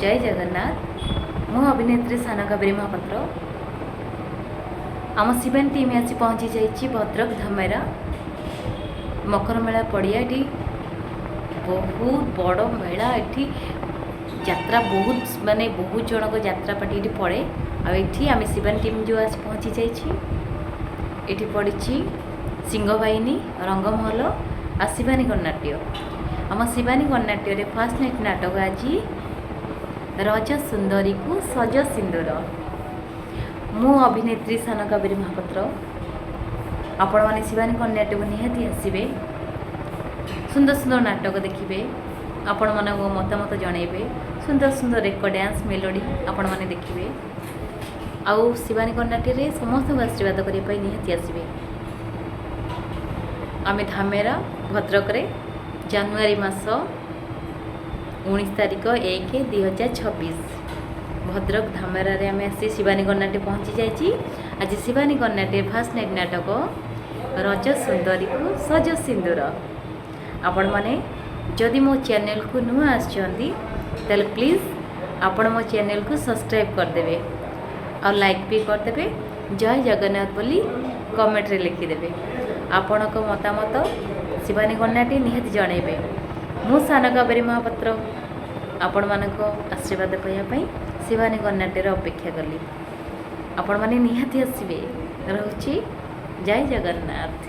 ଜୟ ଜଗନ୍ନାଥ। ମୁଁ ଅଭିନେତ୍ରୀ ସାନକାବେରୀ ମହାପାତ୍ର। ଆମ ଶିବାନୀ ଟିମ୍ ଆସି ପହଞ୍ଚି ଯାଇଛି ଭଦ୍ରକ ଧାମେରା ମକର ମେଳା ପଡ଼ିଆ। ଏଠି ବହୁତ ବଡ଼ ମେଳା। ଏଠି ଯାତ୍ରା ବହୁତ, ମାନେ ବହୁତ ଜଣଙ୍କ ଯାତ୍ରା ପାର୍ଟି ଏଠି ପଡ଼େ। ଆଉ ଏଠି ଆମେ ଶିବାନୀ ଟିମ୍ ଯେଉଁ ଆସି ପହଞ୍ଚି ଯାଇଛି, ଏଠି ପଡ଼ିଛି ସିଂହବାହିନୀ, ରଙ୍ଗମହଲ ଆଉ ଶିବାନୀ ଗଣନାଟ୍ୟ। ଆମ ଶିବାନୀ ଗଣନାଟ୍ୟରେ ଫାର୍ଷ୍ଟ ନାଇଟ୍ ନାଟକ ଆଜି ରଜ ସୁନ୍ଦରୀକୁ ସଜ ସିନ୍ଦୁର। ମୁଁ ଅଭିନେତ୍ରୀ ସାନକାବେରୀ ମହାପାତ୍ର। ଆପଣମାନେ ଶିବାନୀ ଗଣନାଟ୍ୟକୁ ନିହାତି ଆସିବେ, ସୁନ୍ଦର ସୁନ୍ଦର ନାଟକ ଦେଖିବେ, ଆପଣମାନଙ୍କ ମତାମତ ଜଣାଇବେ। ସୁନ୍ଦର ସୁନ୍ଦର ରେକର୍ଡ଼ ଡ୍ୟାନ୍ସ, ମେଲୋଡ଼ି ଆପଣମାନେ ଦେଖିବେ। ଆଉ ଶିବାନୀ ଗଣନାଟ୍ୟରେ ସମସ୍ତଙ୍କୁ ଆଶୀର୍ବାଦ କରିବା ପାଇଁ ନିହାତି ଆସିବେ। ଆମେ ଧାମେରା ଭଦ୍ରକରେ ଜାନୁଆରୀ ମାସ 19 ତାରିଖ 1/2026 ଭଦ୍ରକ ଧାମେରାରେ ଆମେ ଆସି ଶିବାନୀ ଗଣନାଟ୍ୟ ପହଞ୍ଚି ଯାଇଛି। ଆଜି ଶିବାନୀ ଗଣନାଟ୍ୟ ଫାର୍ଷ୍ଟ ନାଇଟ୍ ନାଟକ ରଜ ସୁନ୍ଦରୀକୁ ସଜ ସିନ୍ଦୁର। ଆପଣମାନେ ଯଦି ମୋ ଚ୍ୟାନେଲକୁ ନୂଆ ଆସିଛନ୍ତି, ତାହେଲେ ପ୍ଲିଜ୍ ଆପଣ ମୋ ଚ୍ୟାନେଲକୁ ସବସ୍କ୍ରାଇବ୍ କରିଦେବେ ଆଉ ଲାଇକ୍ ବି କରିଦେବେ। ଜୟ ଜଗନ୍ନାଥ ବୋଲି କମେଣ୍ଟରେ ଲେଖିଦେବେ। ଆପଣଙ୍କ ମତାମତ ଶିବାନୀ ଗଣନାଟ୍ୟ ନିହାତି ଜଣାଇବେ। ମୁଁ ସାନକାବେରୀ ମହାପାତ୍ର ଆପଣମାନଙ୍କ ଆଶୀର୍ବାଦ ପାଇବା ପାଇଁ ଶିବାନୀ ଗଣନାଟ୍ୟରେ ଅପେକ୍ଷା କଲି। ଆପଣମାନେ ନିହାତି ଆସିବେ। ରହୁଛି, ଜୟ ଜଗନ୍ନାଥ।